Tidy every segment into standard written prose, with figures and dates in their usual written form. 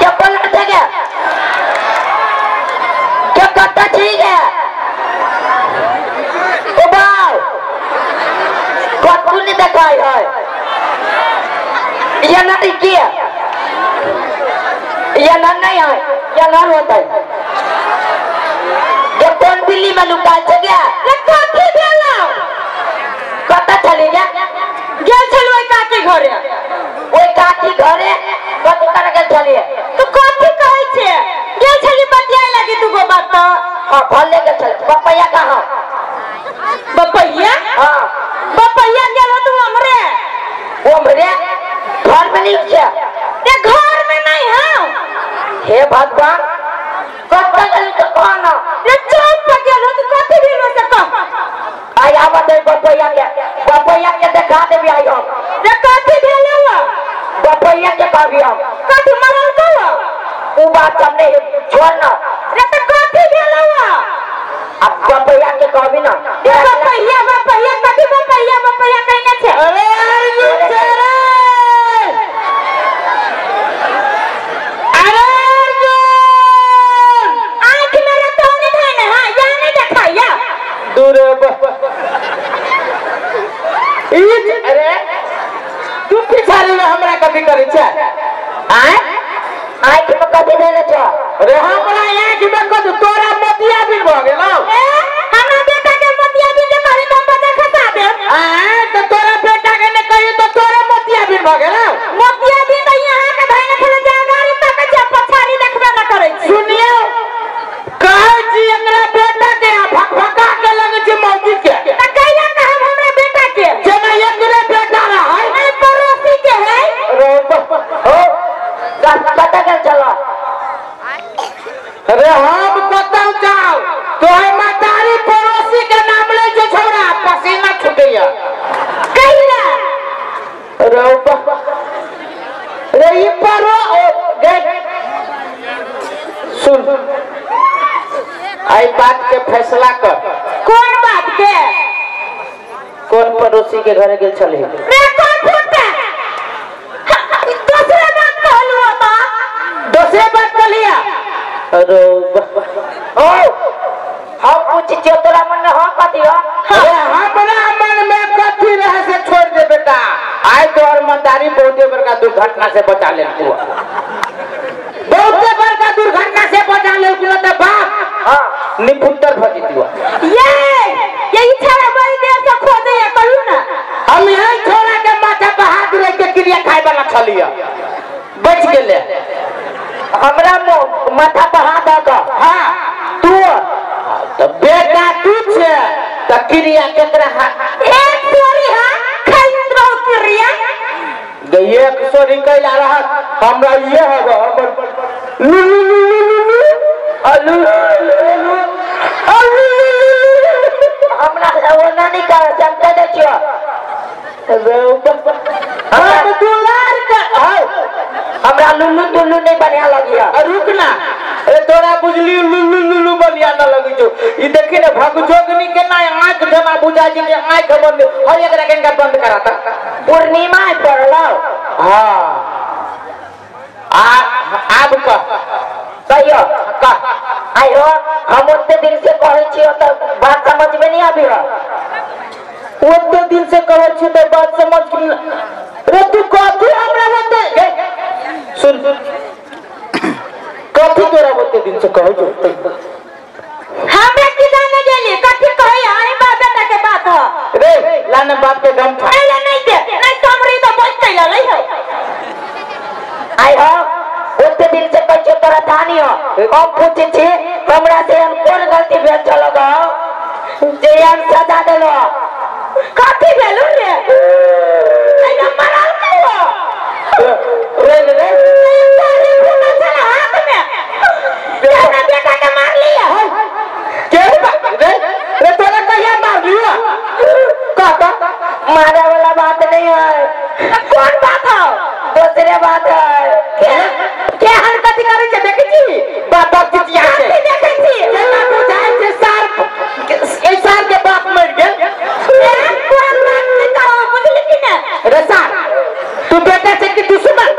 चप्पल लड़ते क्या क्या कत्ता ठीक है ओ बाव कत्तू नहीं देखाई है ये नहीं किया ये नर नहीं है ये नर होता है ये कौन बिल्ली में लुका छे गया रे कथी भेलौ कत्ता चली गया गेल छलु ओइ काकी घरे ओइ काकी घरे कथी करे गेल छलिए तू कथी कहै छे गेल छली बतियाए लागी दुगो बात त हां भले गेल छल बपैया कहां बपैया हां बपैया गेल तू हमरे ओमरे घर में नहीं छे रे घर में नहीं हूं हे भगवान कत्ता गेल त कौन रे चौक पर गेल तू कथी भेलो से कह आई आवत है बपैया के देखा देबी आई हम रे कथी भेलो बपैया के कहबी हम कथी मरल कहो उ बात हमने छोड़ ना रे त कथी भेलो अब बपैया के कहबी ना रे बपैया बपैया कथी बपैया बपैया कहने छे अरे अर्जुन छे रे अरे अर्जुन आंख में रे तो नहीं है हां या नहीं देखाया दूर अरे तू पिछाड़ी में हमरा कथी करै छे आय आंख में कथी भेल छौ अरे हमरा आंख में कथी तोरा मोतिया बिन भ गेलौ ए हमरा बेटा के मोतिया बिन जे कहि त हम बजा खसा देब आय त तोरा बेटा के ने कहि त तोरा मोतिया बिन भ गेलौ मोतिया बिन त यहां के धैने छले जा गाड़ी तक छै पछाड़ी देखबे न करै छी सुनियो कहै छी एकरा बेटा के भकभका के लगै छै मौगी के त कैला कहब हमरा बेटा के जेना एकरे बेटा रहै नहीं पड़ोसी के है रे ओ कत्ता गेल छलो अरे हम कतौ जाओ तोहर मतारी पड़ोसी के नाम ले जो छोरा पसीना छूटैया कैला रे रे ई परो ओ गे सुन आई बात के फैसला कर कौन बात के कौन पड़ोसी के घरे गेल छली रे कौन फुटता दूसरे बात कहलु त दूसरे बात कहलिया अरे ओ हम पूछ छियो तोरा मन में हां कथी हो अरे हमरा मन में कथी रहे से छोड़ दे बेटा आय तोहर मतारी बहुते बड़का दुर्घटना से बचा लेलकू बहुते बड़का दुर्घटना से बचा लेलकू त बाप हां निपुत्तर भ जेतू ये यही छाड़ा बड़ी देर से खोजे है कहू ना हम यही छोरा के माथा पर हाथ रख के क्रिया खाए वाला छलिया बच गेले हमरा माथा पर हाथ धऽ कऽ हां तू त बेटा तू छे त क्रिया केकरा हाथ एक सोरी हां खाइत रहो क्रिया गे एक सोरी कैला रहत हमरा ये हब हमर लू लू लू लू लू अलू लू अलू हमरा ओ ना निकाल चलते दे छियो हम दुलार के हां हमरा लुल्लू तुल्लू नहीं बढ़िया लगिया रुक ना अरे तोरा बुझली लुल्लू लुल्लू बढ़िया न लगै छौ ई देखी ने भगजोगनी के ना आंख जना बुझा जी के आंख बंद हर एकरा के बंद कराता पूर्णिमा पड़लो हां आ आब कह कहियो कह आयो हम ओते दिन से कहै छियो त बात समझ में नहीं आबी हो ओते दिन से कहै छियो त बात समझ रे तू कथी हमरा बोलते सुन कथी तोरा बोलते दिन से कहै छौ हमरा की जाने गेली कथी कहै आई बाप बेटा के बात ह रे लाने बाप के गमछा नहीं नहीं दे नहीं तमरी तो बोल कैला नहीं है आई हो ओते दिन से कहै छियो तोरा थानी हो हम पूछै छी हमरा से हम कोन गलती भेल छलो गो जे हम सजा देलो कथी भेलु रे नहीं मरल कहो रे रे हाथ में तेरा बेटा के मार लिया के रे रे तोरा कहिया मार लिया का का मारे वाला बात नहीं है कौन बात है दूसरे बात है के हरकत करै छै देखै छी बाप बाप चिचिया छै देखै छी केना बुझाय छै सार ए सार के बाप मर गेल कोन बात नहीं कहो बुझली कि ना रे सार तू बेटा छै कि दुश्मन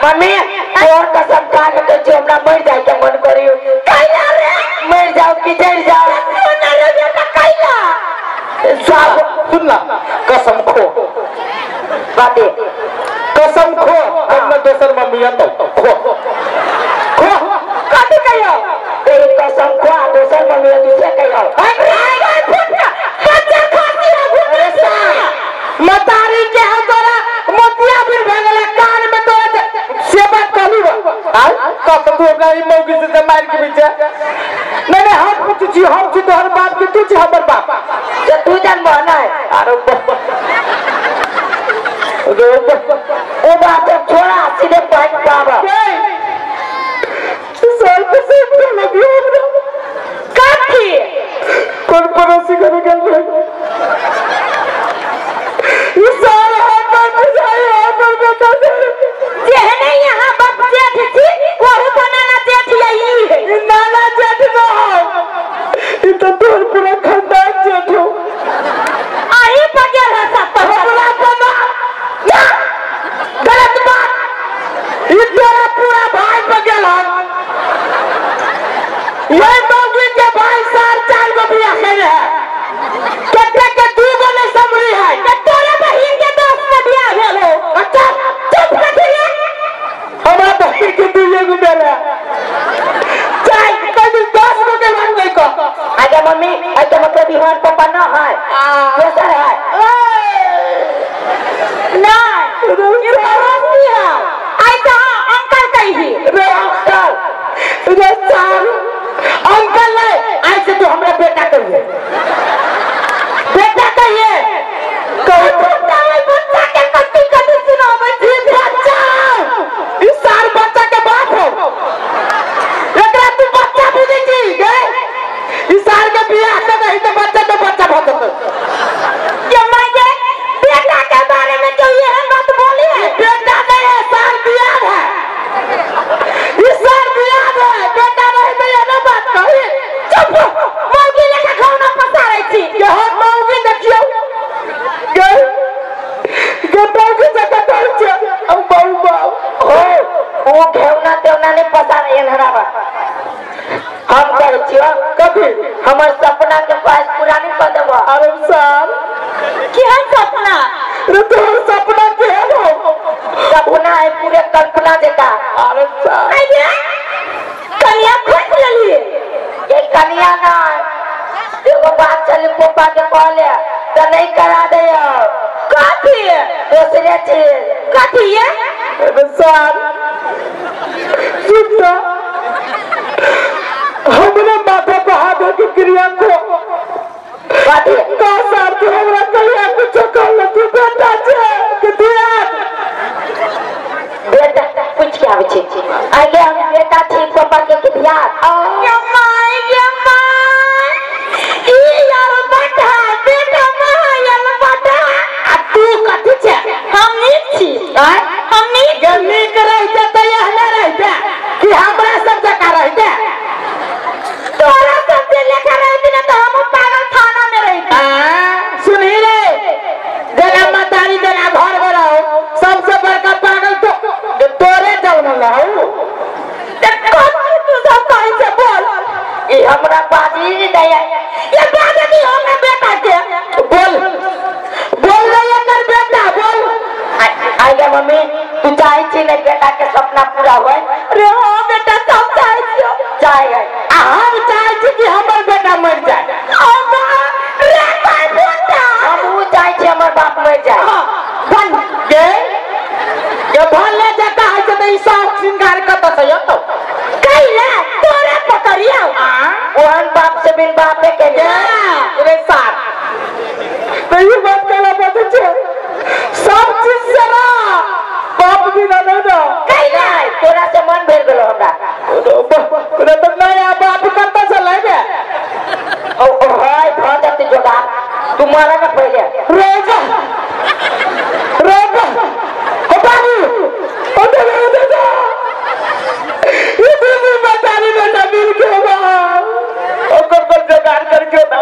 मम्मी तोर कसम खा के कहै छियौ हमरा मरि जाय के मन करियो। कैला रे? मरि जाओ कि जरि जाओ? सुन रे बेटा कैला? सब सुन ना कसम खो बाते कसम खो हम दोसर मम्मी अतौ खो खो कथी कहियो? ए कसम खो आ दोसर मम्मी दूसरे कहियो। बच्चा खाती है घुटे से मतारी के हम तोरा मोतिया बिन भे गेलै कान में तोरा से बात कहलू आ कसम तू हमरा ई मौगी से मार के बीच नहीं नहीं हम पूछ छी हम छी तोहर बाप के तू छी हमर बाप से तू जन्म ना अरे ओ बात छोड़ा सीधे पॉइंट पावा। साल से लगी हमरा कथी? कौन पड़ोसी घर गेल रहे ई साल हमर बुझाई हमर बेटा जेहने यहाँ बाप जेठ छी ओहू पर नाना जेठ यही है। ई नाना जेठ न हो ई तो तोहर पूरा खानदान जेठ हो। अही पर गेल है सब पर हमरा बना ना गलत बात ई तोरा पूरा भाई पर गेल है। ये मौगी के भाई सार 4 गो बियाह केने है कते के 2 गो नहीं समरी है ते तोरा बहिन के दोस्त में बियाह भेल हो। अच्छा चुप कथी रे? हमरा बहिन के 2 गो भेल है चार कभी 10 गो के बात नहीं कह। आगे मम्मी ऐसे मतलब बिहार पापा ना है दोसर है नहीं ये पड़ोसी है। ऐसा अंकल कही रे अंकल रे सार अंकल नहीं ऐसे तू हमरा बेटा कहिए बेटा कहिए कहो बच्चा के कथी कथी सुनाबै छी बच्चा इस सार बच्चा के बाप हो एकरा तू बच्चा बुझै छी गे इस सार के बियाह के नहीं तो बच्चा तो बच्चा भ जेतै। ये माय गे बेटा के बारे में जो ये बात बोली है बेटा नहीं है सार बियाह है इस सार बियाह है बेटा नहीं तो ये ना बात कही। चुप मौगी लेके घौना पसारै छी। ये हम मौगी देखियौ गे गे मौगी जका कहै छै हम बहु बाप हो ओ घेवना तेवना नहीं पसार एनहरा बा। हम कहै छियौ कथी हमर सपना के पास पूरा नहीं कर देबो। अरे सार केहन सपना? रे तोहर सपना केहन हो? सपना है पूरे कल्पना जका। अरे सार आइए कनिया खोज लेलिए। ये कनिया ना एगो बात चली पापा के कहले त नहीं करा दे कथी? दूसरे चीज कथी ये? अरे सार सुन हमरा माथा पर हाथ के क्रिया को कथी का सार तू हमरा कहिया कुछ कहल तू बेटा छे कि दियाद बेटा पूछ के आबै छी आगे हम बेटा छी पापा के दियाद। ये my ये my ई यार बेटा बेटा मायल बेटा आ तू कथी छे? हम नीक छी। हम नीक गे नीक रहिते त एहने रहिते कि हमरा सब जका रहिते? तोरा सब जे लेखा रहती ना तो हम पागल थाना में रहती। सुनही रे जेना मतारी जेना घर बनाओ सबसे बड़का पागल तो तोरे जौन रहू। ते कथी तू सब कहै छे बोल? ई हमरा बाजी नहीं है ये बाजी दी हमरा बेटा के बोल बोल रे एकर बेटा बोल। आइए मम्मी तू चाहे छी नहीं बेटा के सपना पूरा होए? रे हाँ बेटा सब चाहे छियो। चाहे है आ हम चाहे छी कि हमर बेटा मर जाए। रे भाई बेटा हमहू चाहे छी हमर बाप मर जाए। भल गे गे भले जका है छै त ई सब श्रृंगार कत से यतो कैला तोरा पकड़ियो ओहन बाप से बिन बापे के रे सार तो ये बात कहला बात छै सब चीज से ना बाप बिना नहीं ना कैला तोरा से मन भर गेलो हमरा। रे तो नया बाप कत से लेबे? ओ ओ हाय भ जते जोगा तू मारा ना पहले। रे जा रे जा ओ बाबू ओ दे दे दे ये दुनू मतारी बेटा मिल के बा ओकर पर जोगाड़ करके ना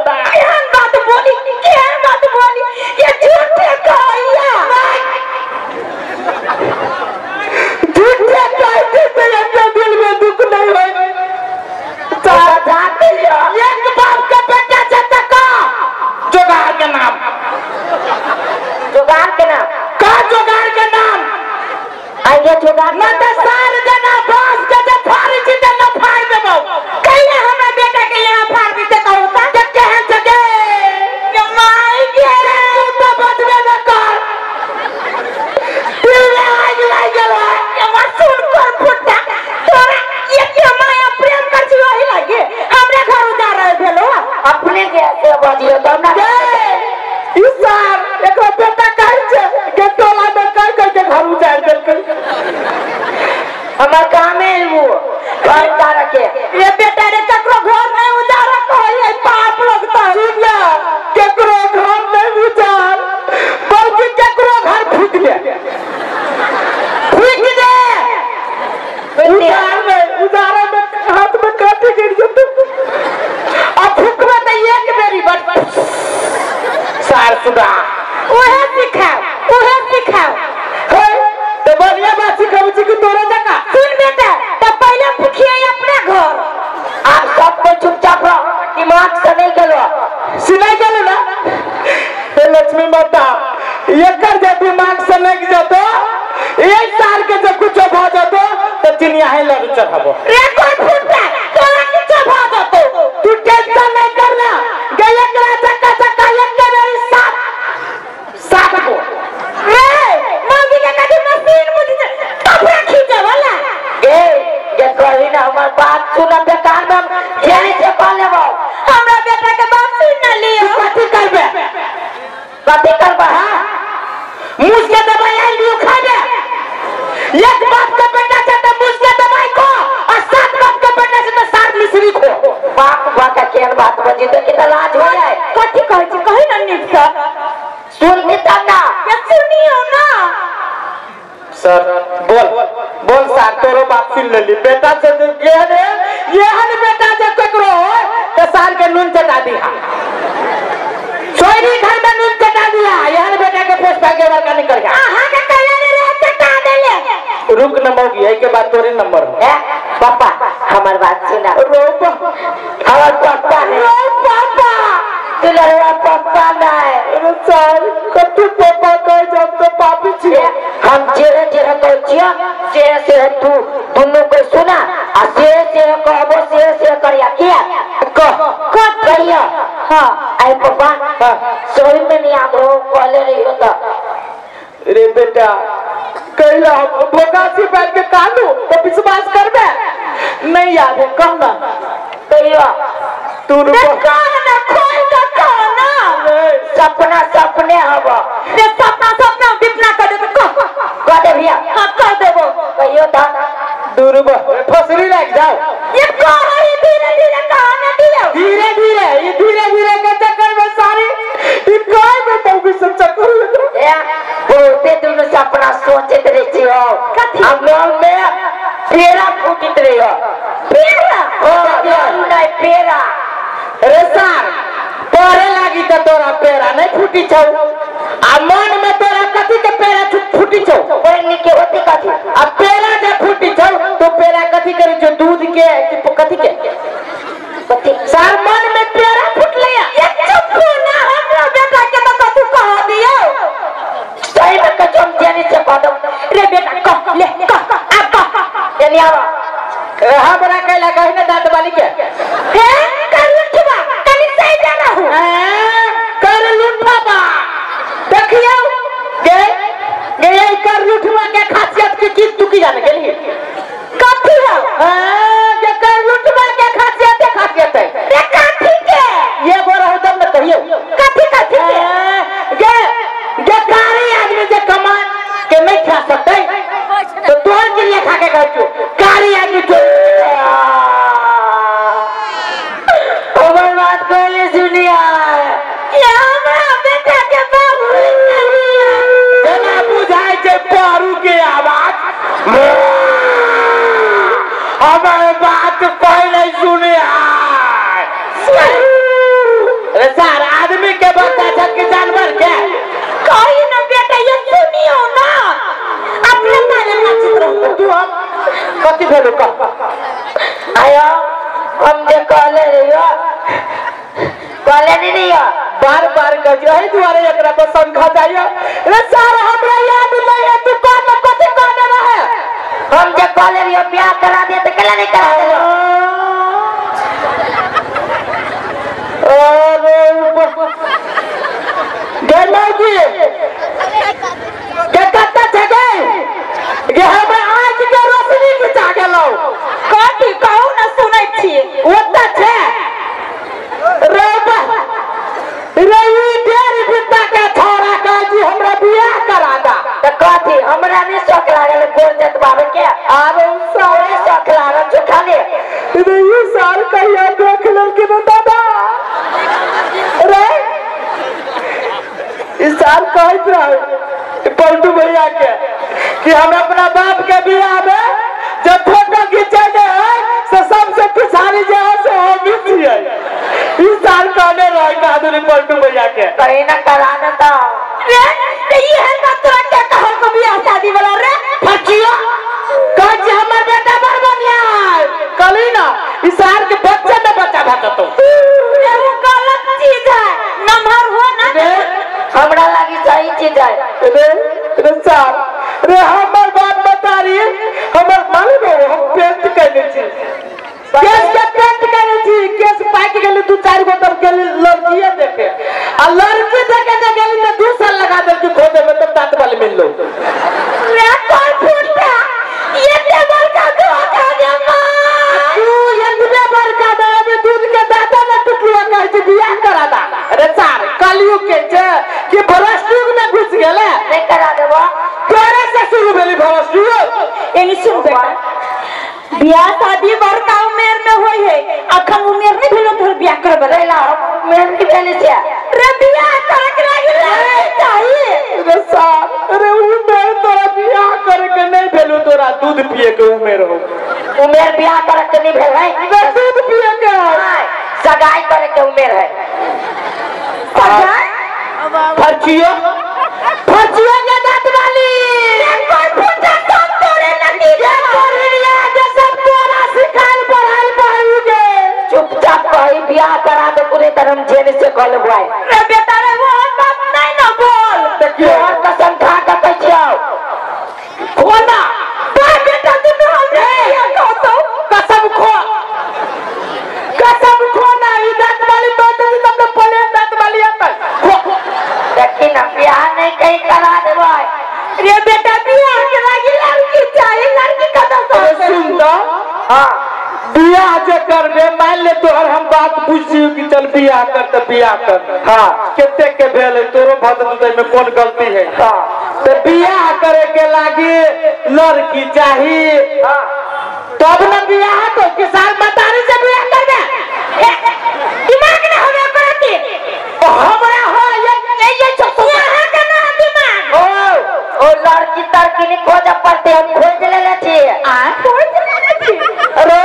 हमर काम है वो घर उजारा के। ये बेटा रे ककरो घर नहीं उजारा कहै पाप लगता है। सुन ले ककरो घर नहीं उजार बल्कि ककरो घर फूक दे फूक दे। उजार में उजारा में हाथ में काटे गिर जतो आ फूकबे त एक बेरी बस सार सुदा ओहे सिखाओ ओहे सिखाओ। हे तो बढ़िया बात सिखाबै छी कि तोरा जका। सुन बेटा त पहले फुकिए अपने घर। आप सब को चुपचाप रहो दिमाग से नहीं गेलो सिलाई गेलो ना। हे लक्ष्मी माता एकर जे दिमाग से नहीं जतो एक साल के जे कुछ भ जतो त चिनिया है लड़ चढ़ाबो रे कोई फुटा तोरा किछ भ जतो। तू टेंशन नहीं करना गे एकरा चक्का चक्का एक के बेरी सात सात गो रे मौगी के कभी मशीन बुझ कपड़ा खींचे वाला। ए जे कही ना हमर बात सुन बेकार में हम जेली से कह लेबो। हमरा बेटा के बात सुन ना लियो। कथी करबे कथी करबे? हां मुझ के दवाई आइल दियो खाबे। एक बाप के बेटा छै त मुझ के दवाई खो और सात बाप के बेटा छै त सात मिश्री खो। बाप बाप के केन बात बजी तो कितना लाज हो जाए। कथी कहै छी कही ना नीक से सुनती तब ना। ये सुनियो ना सर। बोल बोल सर तोरो बात सुन लेली बेटा से ये रे ये हन बेटा जे ककरो हो त साल के नून चटा दिहा सोरी घर में नून चटा दिया। ये हन बेटा के पोस पा के बड़का निकल गया। अहां के कहले रे चटा देले। रुक न मौगी एई के बाद तोरे नंबर हो। ए पापा हमर बात सुना। रो हमर पापा रो पापा तू लड़वा पापा नहीं। अरे सर कतू पापा कह जब तो पापी छी। हम जेरे जेरे कहै छियो से से तू दुनू के सुना आ से से कहबो से से करिया किया कह कह करिया। हां आई पापा सही में नहीं याद हो कहले रहियो त। रे बेटा कहला भोकासी बैठ के कानू तो विश्वास करबे नहीं याद है कहना कहियो तू रुको कहना खोल के कहना। सपना सपने हब रे सपना सपना विपना कर दे कह कह दे भैया। हां कह देबो कहियो त दूर फसरी लग जाओ। ये कह रही धीरे धीरे कहना दियो धीरे धीरे ये धीरे धीरे के चक्कर में सारी ये काय में मौगी सब चक्कर में ए बहुते दुनु सपना सोचत रही छी हो। हम मन में पेड़ा फूटित रही हो। पेड़ा हां नहीं पेड़ा। रे सर पढ़े लागी त तोरा पेड़ा नहीं फूटी छौ आ मन में तोरा कथी के पेड़ा फूटी छौ पढ़ के होती कथी आ पेड़ा जे फूटी छौ तो पेड़ा कथी करै छौ दूध के कथी के कथी सर मन में पेड़ा फूटले। ये चुप ना हमरा बेटा के त कथू कह दियो सही में कसम जेनी से कह दो। रे बेटा कह ले कह अब कह एनी आवा हमरा कहला कहि ना दांत वाली के हे कर लुठबा कनी सही जाना हो। कर लुठबा देखियो गे गे कर लुठबा के खासियत की चीज तू की जाने गेली कथी हो? हां के कर लुठबा के खासियत है खासियत है रे कथी के ये गो रहू तब न कहियो कथी कथी के गे गे कारी आदमी जे कमा के नहीं खा सकते तो तोर के लिए खा के कहै छौ कारी आदमी जो हमर बात पहले सुनिया। ये हमरा बेटा के बाबू जेना बुझाइ छै पहरू के आवाज। हमर बात पहले सुनिया। अरे सर आदमी के बच्चा छै कि जानवर के कही ना बेटा ये सुनियो ना अपने ताले नाचित रहो तू। हम कथी भेलो कह आयो हम जे कहले रहियो कहले नहीं रहियो बार बार कह जो एही दुआरे एकरा पर शंका जाइयो। रे सर हमरा याद नहीं है तू कौन कथी कहने रहे। हम जे कहले रहियो ब्याह करा दे त केला नहीं करा देलो। अरे गे मौगी के कत्ता छै गे गे हमरा आँख के रोशनी घिचा गेलौ। कथी कहू ना सुनै छी ओत्ता छै रे बा रे ई डेढ़ बित्ता के छोरा कहै छी हमरा बियाह करा दा त कथी हमरा नहीं शौक लागल गोर जतबावे के। आरो सर साल कहत रहे पलटू भैया के कि हम अपना बाप के बियाह में जब फोटो खिंचेले है से सबसे पिछाड़ी जे है से हम ही छियै। ई साल कहने रहे कहादुरी पलटू भैया के कहीं ना करा देता रे। ते ई है बात तोरा के कहल को बियाह शादी वाला रे फचियो कह जे हमर बेटा बड़ बढ़िया है कहली ना ई साल के बच्चे में बच्चा भागतो। रे वो गलत चीज है नमहर हो ना रे हमरा लागी सही चीज है। रे रे साल रे हमर बाप बतारी हमर मालूम है हम पेंट कैले छी केस के पेंट कैले छी केस पाकि गेली 2-4 गो तब गेली लड़की देखे आ लड़की देखे जे गेली त 2 साल लगा देलकी खोजे में तब दांत वाले मिललो। रे कोन फूटा ये ते बड़का धोखा दे मां तू एतबे बड़का दे अभी दूध के दांत न टूटलो कहै छी बियाह करा दा। अरे सार कलयुग के छै कि भ्रष्ट युग में घुस गेले नहीं करा देबो तोरे से शुरू भेली भ्रष्ट युग। एनी सुन बेटा बियाह शादी बड़का उमेर में होई है अखन उमेर नहीं भेलो तोर बियाह करबे ला हम उमेर नहीं भेले छै रे बियाह करे के लागी लड़की चाहिए। रे साहब रे उमेर तोरा बियाह करे के नहीं भेलो तोरा दूध पिए के उमेर हो उमेर बियाह करे के नहीं भेल है रे दूध पिए के सगाई करे के उमेर है। सगाई फरचियो फरचियो के दांत वाली कोई फूटा सब तोरे नतीजा जे सब तोरा सिखाल पढ़ाई पढ़ाई के चुपचाप कही बियाह करा दे पूरे धर्म जेल से कह लेबो। रे बेटा रे वो बात नहीं ना बोल देखियो तोहर कसम खा के कहै छियौ खोना बा बेटा तू हमरे कहतो कसम खो कसम खो ना ई दांत वाली बात नहीं तब तो पले दांत वाली आता खो देखी ना बियाह नहीं कहीं करा देबो। रे बेटा बियाह के लागी लड़की चाहिए लड़की कतौ से सुन तो हां बियाह जे करबे मान ले तोहर हम बात बुझियो कि चल बियाह कर त बियाह कर। हां कते के भेल तोरो भदन में कोन गलती है। हां ते बियाह करे के लागी लड़की चाहिए। हां तब न बियाह तो किसान मतारी से बियाह करबे दिमाग ना होवे करती हमरा हो ये यहाँ का ना दिमाग ओ लड़की तड़की नहीं खोज पड़ते हम खोज लेले छी आ खोज लेले छी। अरे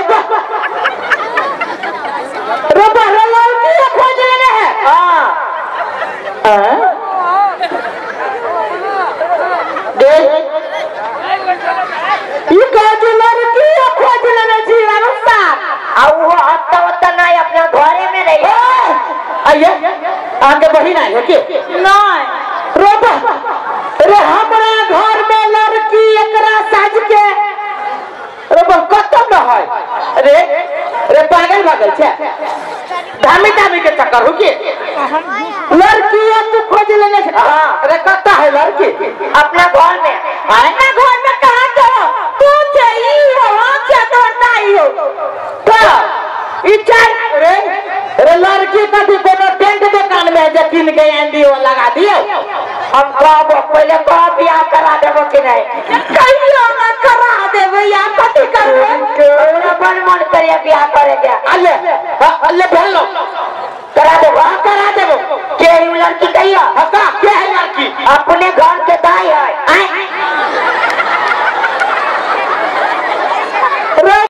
रे बा लड़की खोज लेले है। हां देख ई कह लड़की खोज लेले छी रास्ता आ वो हत्ता वत्ता नहीं अपना घरे में रही। आइए आगे बहिन आई है के नहीं रोबा रे हमरा घर में लड़की एकरा साज के रोबा कतौ न है। रे रे पागल भागल छे धामी धामी के चक्कर हो के लड़की तू खोज लेने छे। हां रे कत्ता है लड़की अपना घर में अपना घर में कहां कहो तू चाहिए हो हम छे तोर दाई हो तो ई चार रे रे लड़की कभी कोनो टेंट दुकान में जे किन के एनडीओ लगा दियो। हम कहबो पहले कह बियाह करा देबो कि नहीं कहियो ना करा देबे या कथी करबे हमरा बड़ मन करिया बियाह करे के अल्ले अल्ले भेलो करा देबो। हां करा देबो के ई लड़की कहियो हका के है लड़की अपने घर